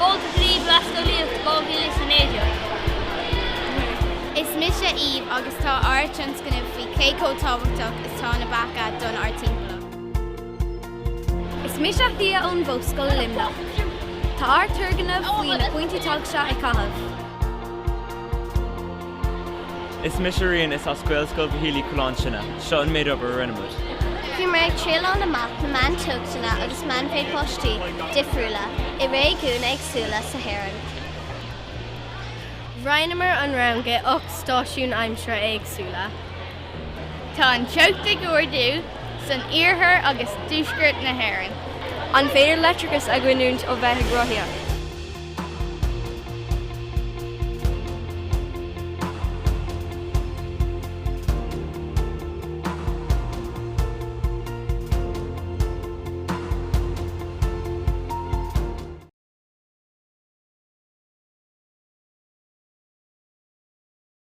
Fáilte go dtí Blas Eolaíocht 2019. Is mise Eve agus tá ár tionscnamh faoi cé chomh tábhachtach is tá na beacha don ár timpeallacht. Is mise Thea ón Mhodhscoil Luimneach. Tá ár turgnamh faoi na pointí teaghais ag caitheamh. Is mise Rian, is as Gaelscoil Mhichíl Uí Choileáin sinne. Seo an méid obair a rinne muid. Bhíomar ag trialáil amach na meánteochtanna agus meánmhéid báistí difriúla i réigiúin éagsúla sa hÉireann. Roinneamar an rang i 8 stáisiún aimsire éagsúla. Tá an teocht ag ardú san iarthar agus tuaisceart na hÉireann. An féidir leictreachas a ghiniúint ó bheith ag rothaíocht?